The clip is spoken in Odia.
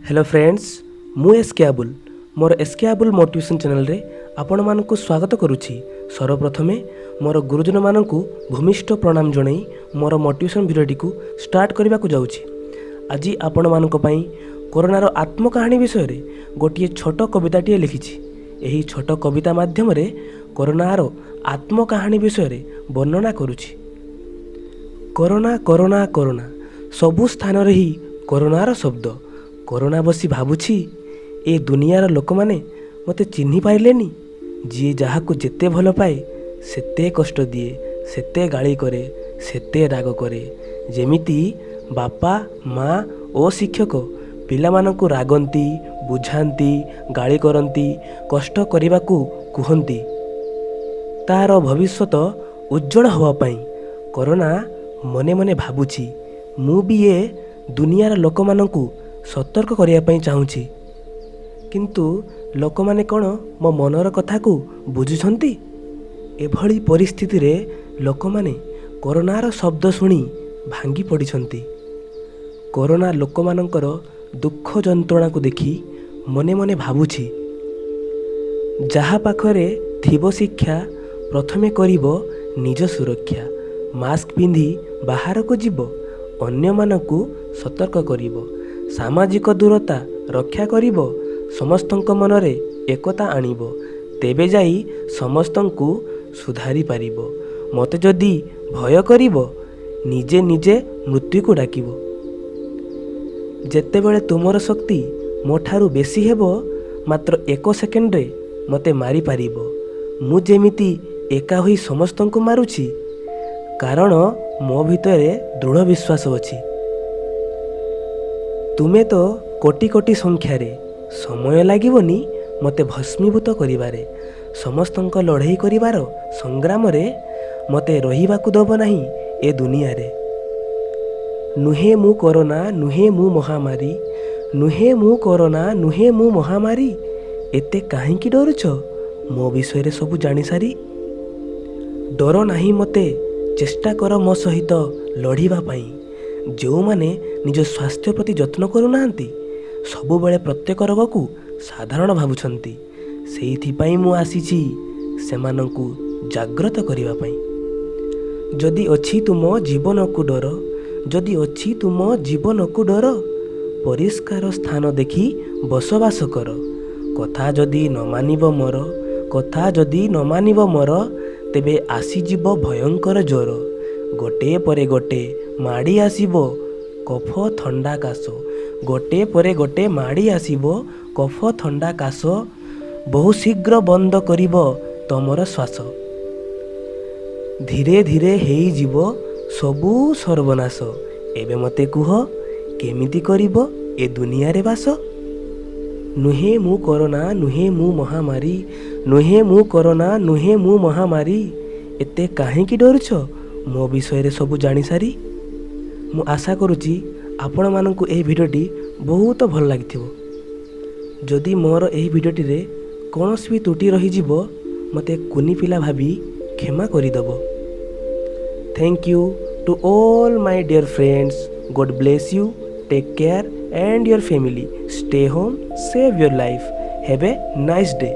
ହ୍ୟାଲୋ ଫ୍ରେଣ୍ଡସ୍, ମୁଁ ଏସ୍ କେ ଆବୁଲ। ମୋର ଏସ୍ କେ ଆବୁଲ ମୋଟିଭେସନ୍ ଚ୍ୟାନେଲରେ ଆପଣମାନଙ୍କୁ ସ୍ୱାଗତ କରୁଛି। ସର୍ବପ୍ରଥମେ ମୋର ଗୁରୁଜନମାନଙ୍କୁ ଭୂମିଷ୍ଠ ପ୍ରଣାମ ଜଣାଇ ମୋର ମୋଟିଭେସନ୍ ଭିଡ଼ିଓଟିକୁ ଷ୍ଟାର୍ଟ କରିବାକୁ ଯାଉଛି। ଆଜି ଆପଣମାନଙ୍କ ପାଇଁ କରୋନାର ଆତ୍ମକାହାଣୀ ବିଷୟରେ ଗୋଟିଏ ଛୋଟ କବିତାଟିଏ ଲେଖିଛି। ଏହି ଛୋଟ କବିତା ମାଧ୍ୟମରେ କରୋନାର ଆତ୍ମକାହାଣୀ ବିଷୟରେ ବର୍ଣ୍ଣନା କରୁଛି। କରୋନା, କରୋନା, କରୋନା, ସବୁ ସ୍ଥାନରେ ହିଁ କରୋନାର ଶବ୍ଦ। କରୋନା ବସି ଭାବୁଛି, ଏ ଦୁନିଆର ଲୋକମାନେ ମୋତେ ଚିହ୍ନି ପାରିଲେନି। ଯିଏ ଯାହାକୁ ଯେତେ ଭଲ ପାଏ, ସେତେ କଷ୍ଟ ଦିଏ, ସେତେ ଗାଳି କରେ, ସେତେ ରାଗ କରେ। ଯେମିତି ବାପା, ମା ଓ ଶିକ୍ଷକ ପିଲାମାନଙ୍କୁ ରାଗନ୍ତି, ବୁଝାନ୍ତି, ଗାଳି କରନ୍ତି, କଷ୍ଟ କରିବାକୁ କୁହନ୍ତି ତାର ଭବିଷ୍ୟତ ଉଜ୍ଜଳ ହେବା ପାଇଁ। କରୋନା ମନେ ମନେ ଭାବୁଛି, ମୁଁ ବି ଏ ଦୁନିଆର ଲୋକମାନଙ୍କୁ ସତର୍କ କରିବା ପାଇଁ ଚାହୁଁଛି, କିନ୍ତୁ ଲୋକମାନେ କ'ଣ ମୋ ମନର କଥାକୁ ବୁଝୁଛନ୍ତି? ଏଭଳି ପରିସ୍ଥିତିରେ ଲୋକମାନେ କରୋନାର ଶବ୍ଦ ଶୁଣି ଭାଙ୍ଗି ପଡ଼ିଛନ୍ତି। କରୋନା ଲୋକମାନଙ୍କର ଦୁଃଖ ଯନ୍ତ୍ରଣାକୁ ଦେଖି ମନେ ମନେ ଭାବୁଛି, ଯାହା ପାଖରେ ଥିବ ଶିକ୍ଷା, ପ୍ରଥମେ କରିବ ନିଜ ସୁରକ୍ଷା। ମାସ୍କ ପିନ୍ଧି ବାହାରକୁ ଯିବ, ଅନ୍ୟମାନଙ୍କୁ ସତର୍କ କରିବ, ସାମାଜିକ ଦୂରତା ରକ୍ଷା କରିବ, ସମସ୍ତଙ୍କ ମନରେ ଏକତା ଆଣିବ, ତେବେ ଯାଇ ସମସ୍ତଙ୍କୁ ସୁଧାରି ପାରିବ। ମୋତେ ଯଦି ଭୟ କରିବ, ନିଜେ ନିଜେ ମୃତ୍ୟୁକୁ ଡାକିବ। ଯେତେବେଳେ ତୁମର ଶକ୍ତି ମୋ ଠାରୁ ବେଶୀ ହେବ, ମାତ୍ର ଏକ ସେକେଣ୍ଡରେ ମୋତେ ମାରିପାରିବ। ମୁଁ ଯେମିତି ଏକା ହୋଇ ସମସ୍ତଙ୍କୁ ମାରୁଛି, କାରଣ ମୋ ଭିତରେ ଦୃଢ଼ ବିଶ୍ୱାସ ଅଛି। ତୁମେ ତ କୋଟି କୋଟି ସଂଖ୍ୟାରେ, ସମୟ ଲାଗିବନି ମୋତେ ଭସ୍ମୀଭୂତ କରିବାରେ। ସମସ୍ତଙ୍କ ଲଢ଼େଇ କରିବାର ସଂଗ୍ରାମରେ ମୋତେ ରହିବାକୁ ଦେବ ନାହିଁ ଏ ଦୁନିଆରେ। ନୁହେଁ ମୁଁ କରୋନା, ନୁହେଁ ମୁଁ ମହାମାରୀ, ନୁହେଁ ମୁଁ କରୋନା, ନୁହେଁ ମୁଁ ମହାମାରୀ। ଏତେ କାହିଁକି ଡରୁଛ ମୋ ବିଷୟରେ ସବୁ ଜାଣିସାରି? ଡର ନାହିଁ ମୋତେ, ଚେଷ୍ଟା କର ମୋ ସହିତ ଲଢ଼ିବା ପାଇଁ। ଯେଉଁମାନେ ନିଜ ସ୍ୱାସ୍ଥ୍ୟ ପ୍ରତି ଯତ୍ନ କରୁନାହାନ୍ତି, ସବୁବେଳେ ପ୍ରତ୍ୟେକ ରୋଗକୁ ସାଧାରଣ ଭାବୁଛନ୍ତି, ସେଇଥିପାଇଁ ମୁଁ ଆସିଛି ସେମାନଙ୍କୁ ଜାଗ୍ରତ କରିବା ପାଇଁ। ଯଦି ଅଛି ତୁମ ଜୀବନକୁ ଡର, ଯଦି ଅଛି ତୁମ ଜୀବନକୁ ଡର, ପରିଷ୍କାର ସ୍ଥାନ ଦେଖି ବସବାସ କର। କଥା ଯଦି ନ ମାନିବ ମୋର, କଥା ଯଦି ନ ମାନିବ ମୋର, ତେବେ ଆସିଯିବ ଭୟଙ୍କର ଜ୍ୱର। ଗୋଟେ ପରେ ଗୋଟେ ମାଡ଼ି ଆସିବ କଫ, ଥଣ୍ଡା, କାଶ। ଗୋଟେ ପରେ ଗୋଟେ ମାଡ଼ି ଆସିବ କଫ, ଥଣ୍ଡା, କାଶ, ବହୁ ଶୀଘ୍ର ବନ୍ଦ କରିବ ତମର ଶ୍ୱାସ। ଧୀରେ ଧୀରେ ହେଇଯିବ ସବୁ ସର୍ବନାଶ। ଏବେ ମୋତେ କୁହ, କେମିତି କରିବ ଏ ଦୁନିଆରେ ବାସ? ନୁହେଁ ମୁଁ କରୋନା, ନୁହେଁ ମୁଁ ମହାମାରୀ, ନୁହେଁ ମୁଁ କରୋନା, ନୁହେଁ ମୁଁ ମହାମାରୀ। ଏତେ କାହିଁକି ଡରୁଛ ମୋ ବିଷୟରେ ସବୁ ଜାଣିସାରି? ମୁଁ ଆଶା କରୁଛି ଆପଣମାନଙ୍କୁ ଏହି ଭିଡ଼ିଓଟି ବହୁତ ଭଲ ଲାଗିଥିବ। ଯଦି ମୋର ଏହି ଭିଡ଼ିଓଟିରେ କୌଣସି ବି ତ୍ରୁଟି ରହିଯିବ, ମୋତେ କୁନି ପିଲା ଭାବି କ୍ଷମା କରିଦେବ। Thank you to all my dear friends. God bless you. Take care and your family. Stay home. Save your life. Have a nice day.